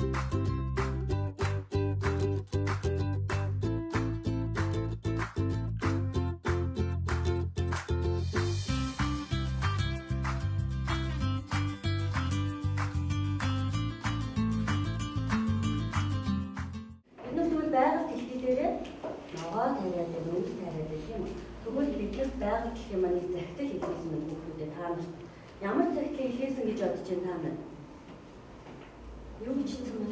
Бид нар тэгвэл байгаль дэлхий дээрээ ногоо тариад байна, өвс тариад байна тийм үү? Тэгвэл бид нар байгаль дэлхийн маань захидал хийсэн мэн хүүхдүүдээ та нарт ямар захидлыг хийсэн гэж бодож байна та нар? Юу гэж хэлсэн бэ?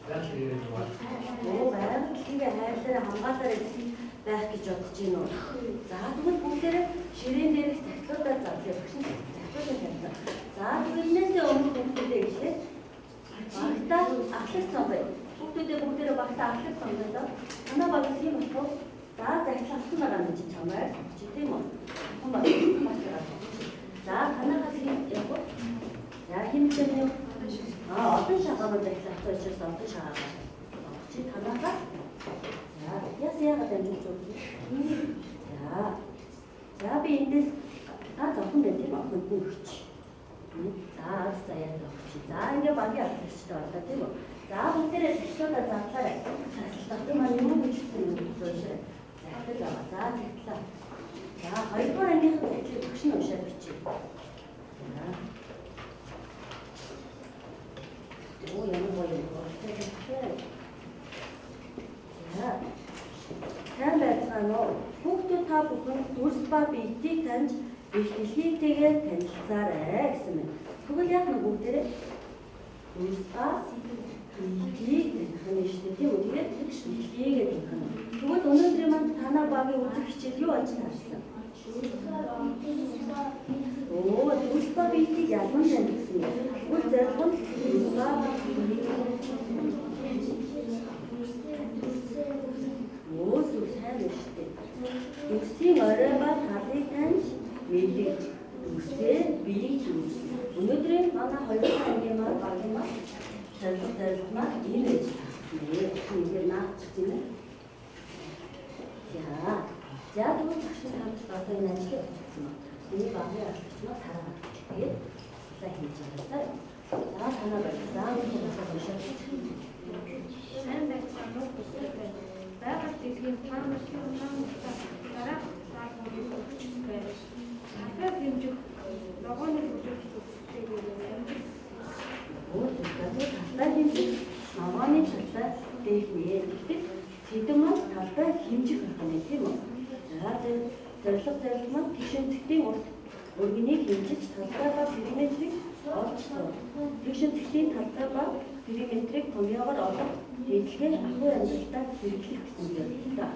Байгаль дэлхийг хайрлаарай, хамгаалаарай гэсэн байх гэж бодож байна уу? За тэгвэл бүгдээрээ ширээн дээрх захидлуудаа задлаа. Багш нь захидлуудаа тавьсан. За тэгвэл энээсээ өмнө хүүхдүүдээ гэжлээ. Багтаа ахлах сонгоё. Хүүхдүүдээ бүгдээрээ багтаа ахлах сонгоё доо. Танаа багс юм болох уу? За захидал авсан байгаа юм чи чамайг сонгоч тийм үү? Хүн баг багтаа сонгоч. За танаагаас юм яг уу? За хэмжээ нь олон шагаамаа захидал авсан учраас олон шагаагаа сонгоч. Танаагаас за яс яагаад амжиж байна? За. За би эндээс ганц охин байна тийм охинд нь өгч. За аз заяа өгч. За ингээ багийн ахлагчтай боллоо тийм үү? За бүгдээрээ захидлуудаа задлаарай. Захидал дотор маань юу гэж хэлсэн юм бэ? Захидал байгаа. За захидлаа. За хоёрдугаар ангийнхан захидлыг багш нь уншаад бичье. За. Оо ямар гоё юм бэ? За. Сайн байцгаана уу? Хүүхдүүд та бүхэн дүрс ба биетийг таньж их дэлхийтэйгээ танилцаарай гэсэн байна. Тэгвэл яг нэг бүгдээрээ дүрс ба биетийг таних нь шүү дээ тийм үү? Тэгээд дэлхийгээ таних нь. Тэгвэл өнөөдрийн маань танаа багийн үзэх хичээл юу болж таарсан? Оо, дүрс ба биетийг ялган танилцсан. Тэгвэл зорилго нь дүрс ба Оо, зүг сайн байна шүү дээ. Дүрсийн орой ба талыг таньж мэдлэг дүрсээ биеийг дүрс. Өнөөдрийн манай хоёр дахь ангийн маань багийн маань зорилго маань энэ байж таарна. Энийг наачих тийм ээ. За. За тэгвэл багш нар хамт одоо энэ ажлыг үзсэн байна. Энийг багийн ахлагч маань тараагаад. Тэгээд судлаа хийж байгаа. За танаа баг. За өнөөдөр бас уншаад. Сайн байцгаана уу? Бусад байна. Байгаль дэлхийн таамаглалтай дараах даалгаврыг өгч байна. Талбай хэмжих ногооны хөгжүүлэлт үзэсгэлэнгээр амжих. Талбай хэмжих ногооны талбай дээхнэ. Гэхдээ сэдэв маань талбай хэмжих байх нь тийм үү? За зорилго маань тэгш өнцгтийн урт өргөнийг хэмжиж талбай ба периметрийг олж сур. Тэгш өнцгтийн талбай ба периметрийг томьёогоор олох нийтлэгээр ахуй амьдралтаа хэрэглэх гэсэн зорилготой.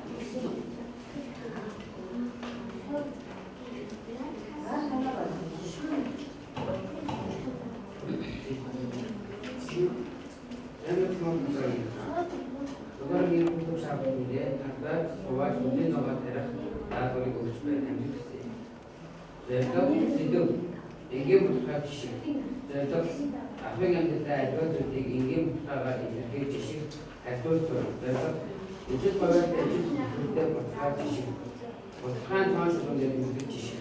Ахуйн амьдралаа аливаа зүйлийг энгийн буцаагаар илэрхийлж жишиг харьцуулж сурах. Зорилго ижил говьд ажил бүхэлдээ буцаа жишиг. Бутгаан цоон шулуун дээр нүдэж жишиг.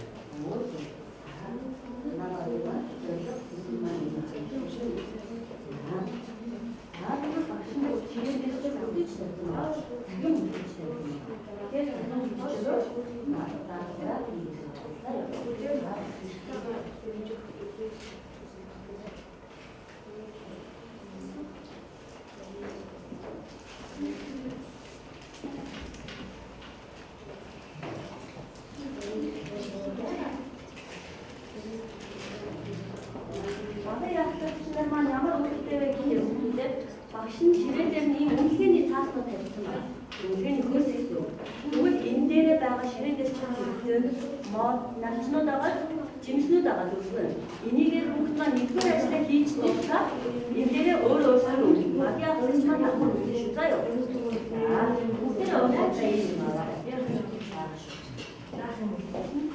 Багш нь ширээн дээр нь ийм үнэлгээний цааснууд тавьсан байна. Үнэлгээний хөөс гэсэн үг. Тэгвэл энэ дээрээ байгаа ширээн дээр чинь зэгцэн, мод, навчнууд байгаа, жимснүүд байгаа зүггүй. Энийгээр хүүхд маань нэгдүгээр ажлаа хийж дуусаад энэ дээрээ өөр өөрсдөө үнэлэх. Багийн ахлагч маань давхар үнэлнэ шүү заа юу. За, бүгдээрээ угаасаа ийм юм аа. Би шүү. Заах юм уу?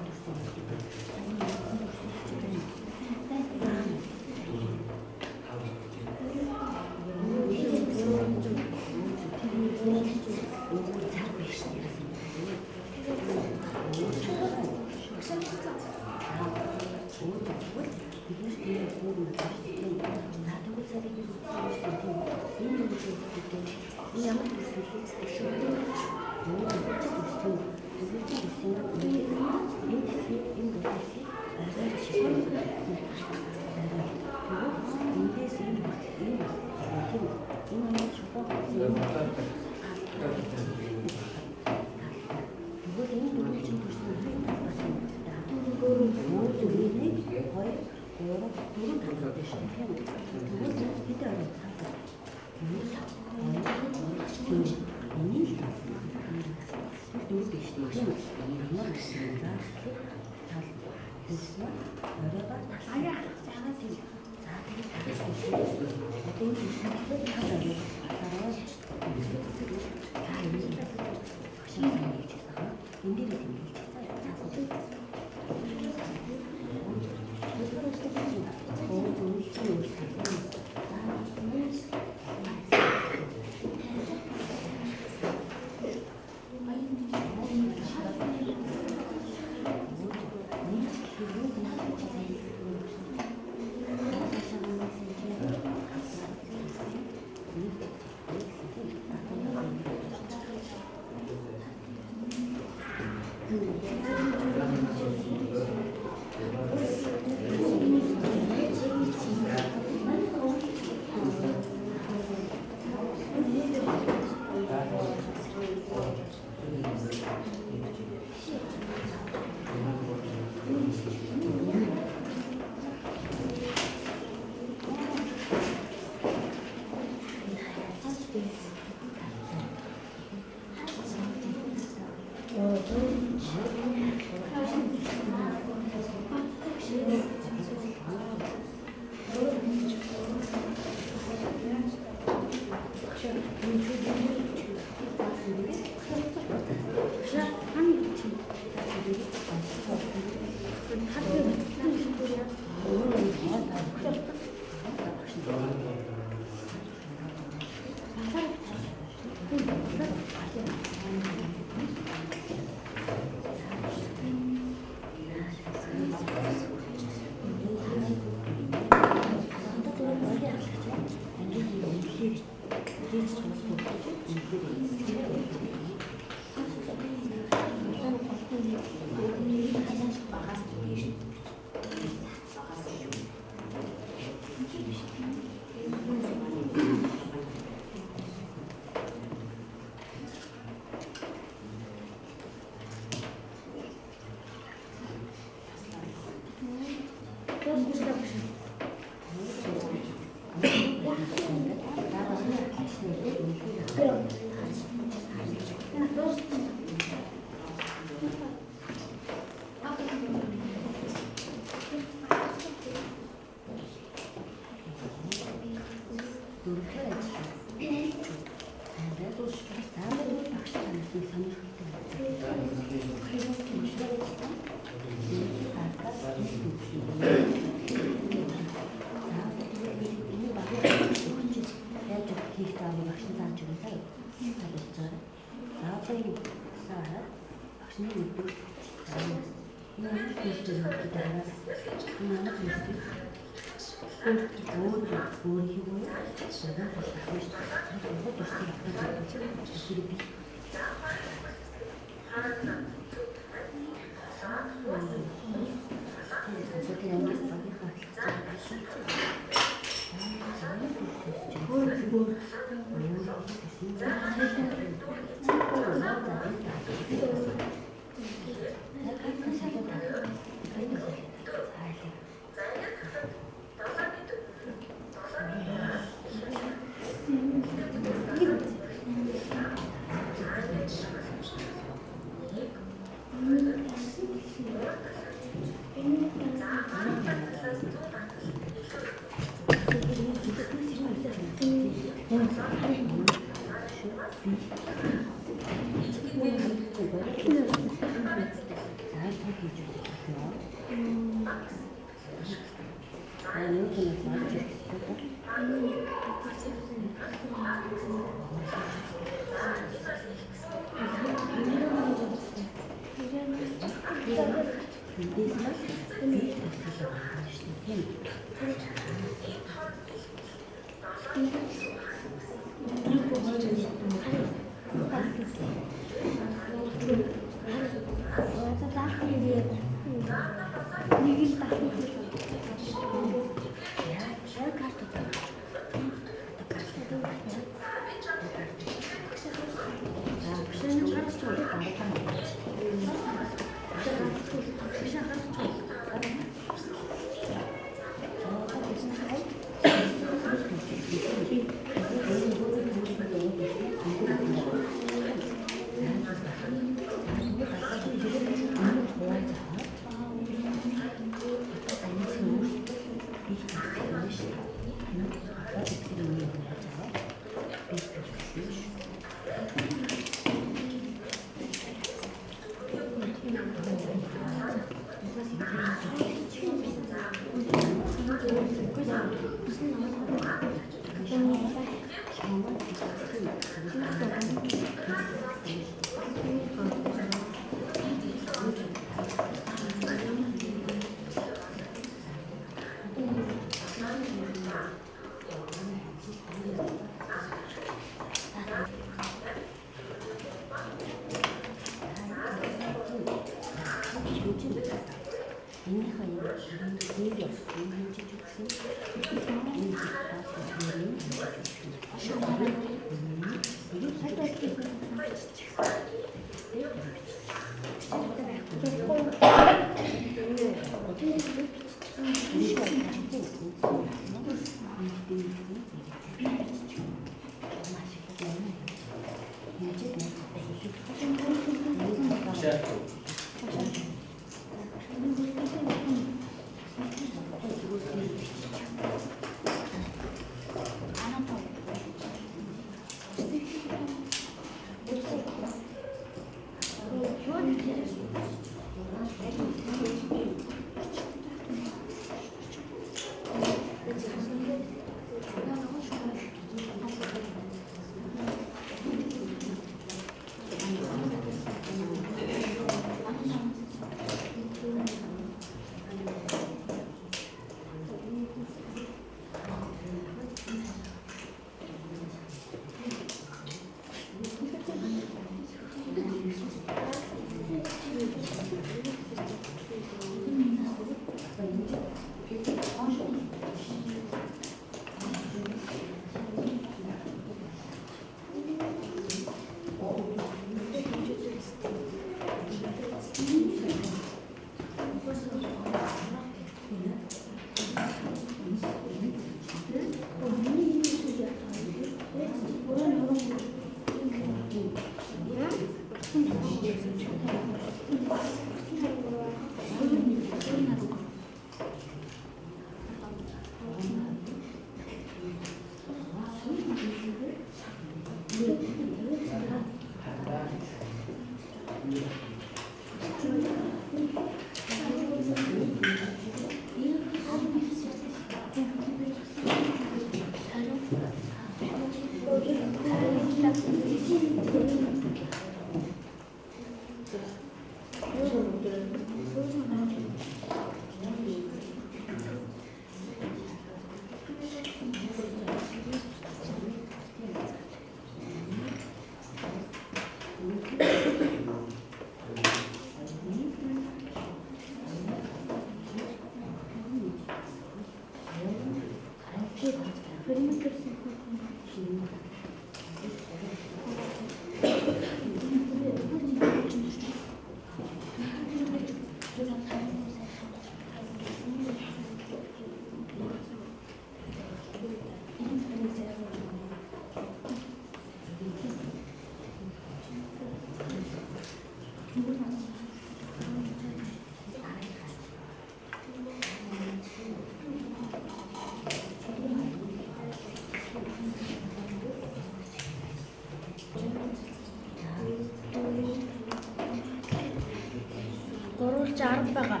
Энд чи 10 байгаа.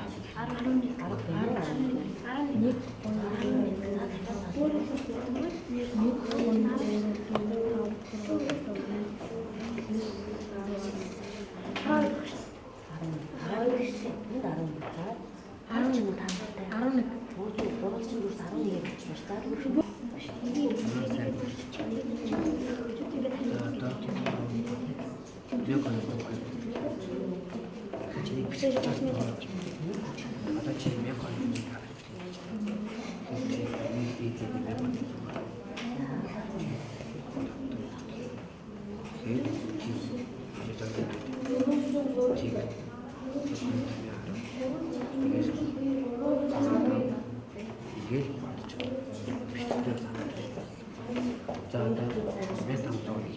11 11 11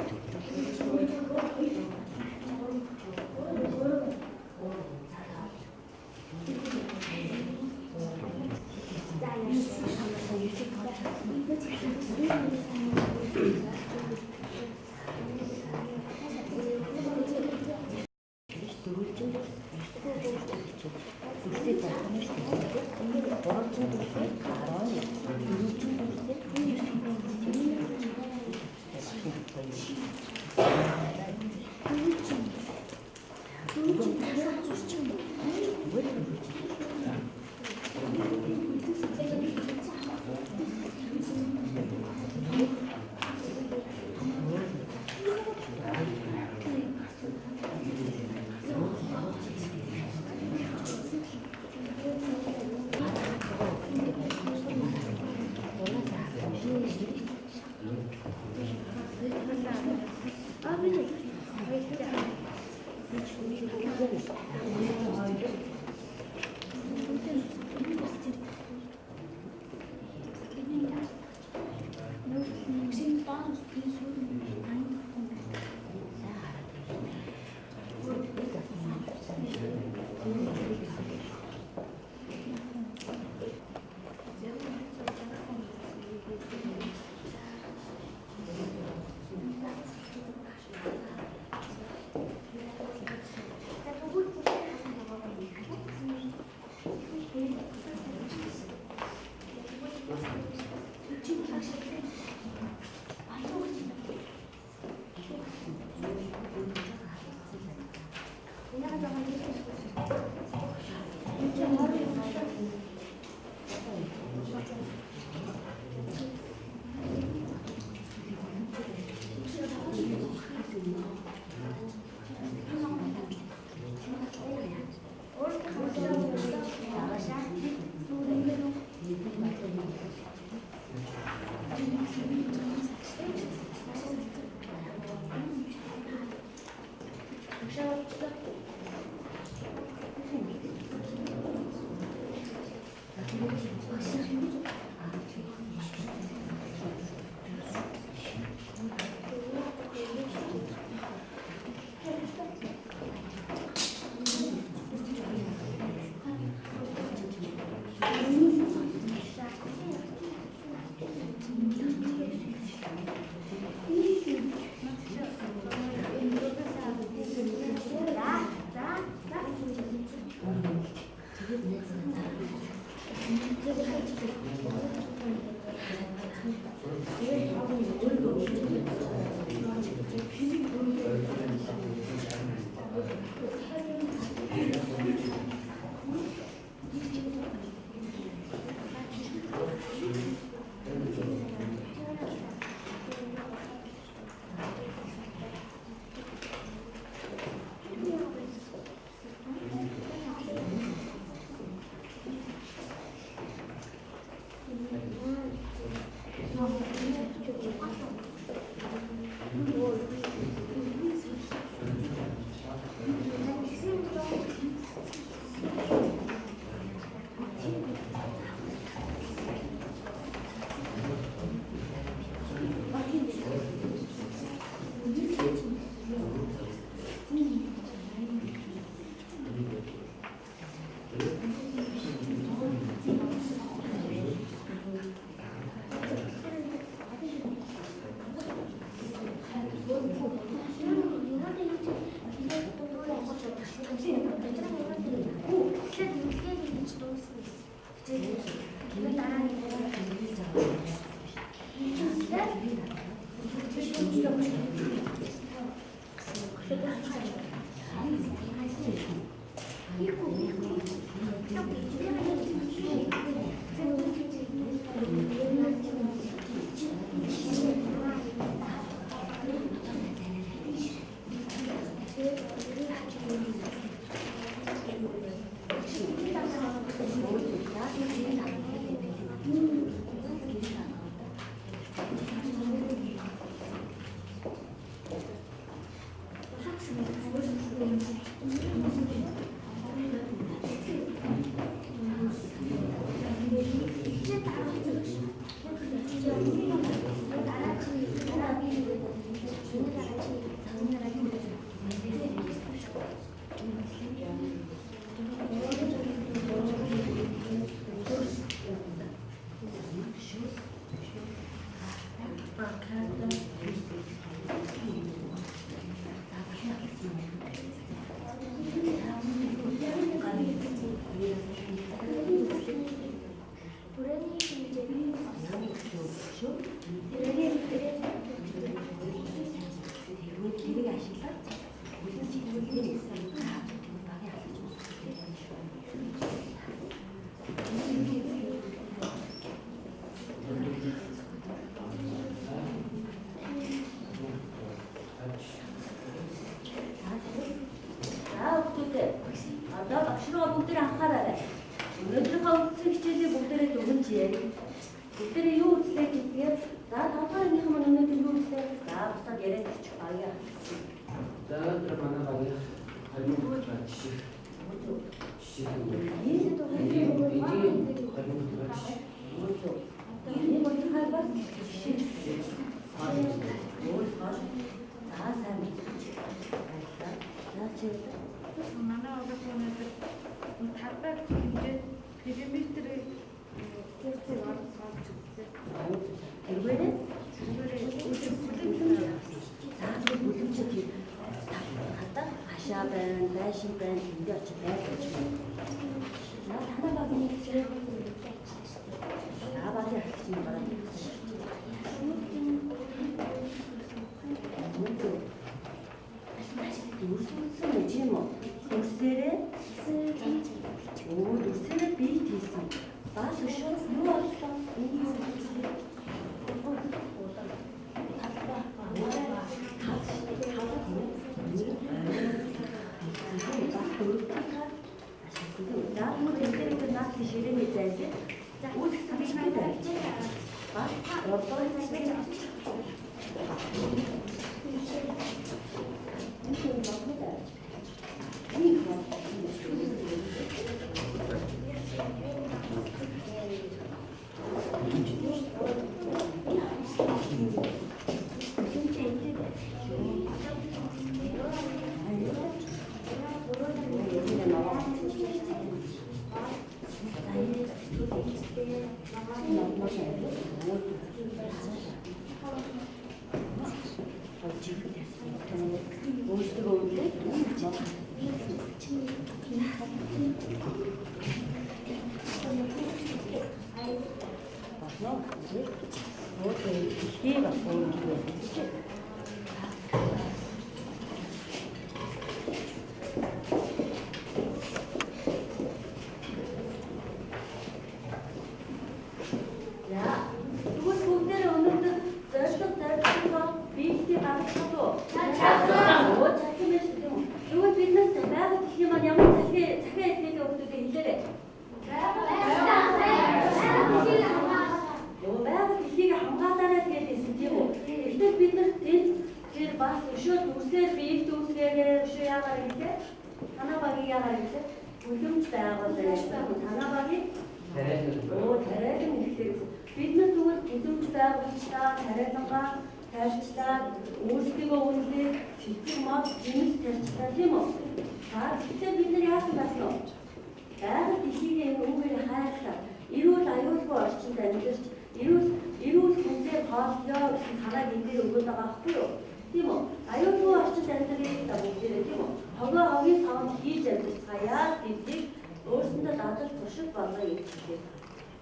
За.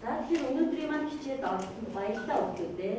За тэгэхээр өнөөдрийн маань хичээлд оролцсонд баярлалаа өгдөө.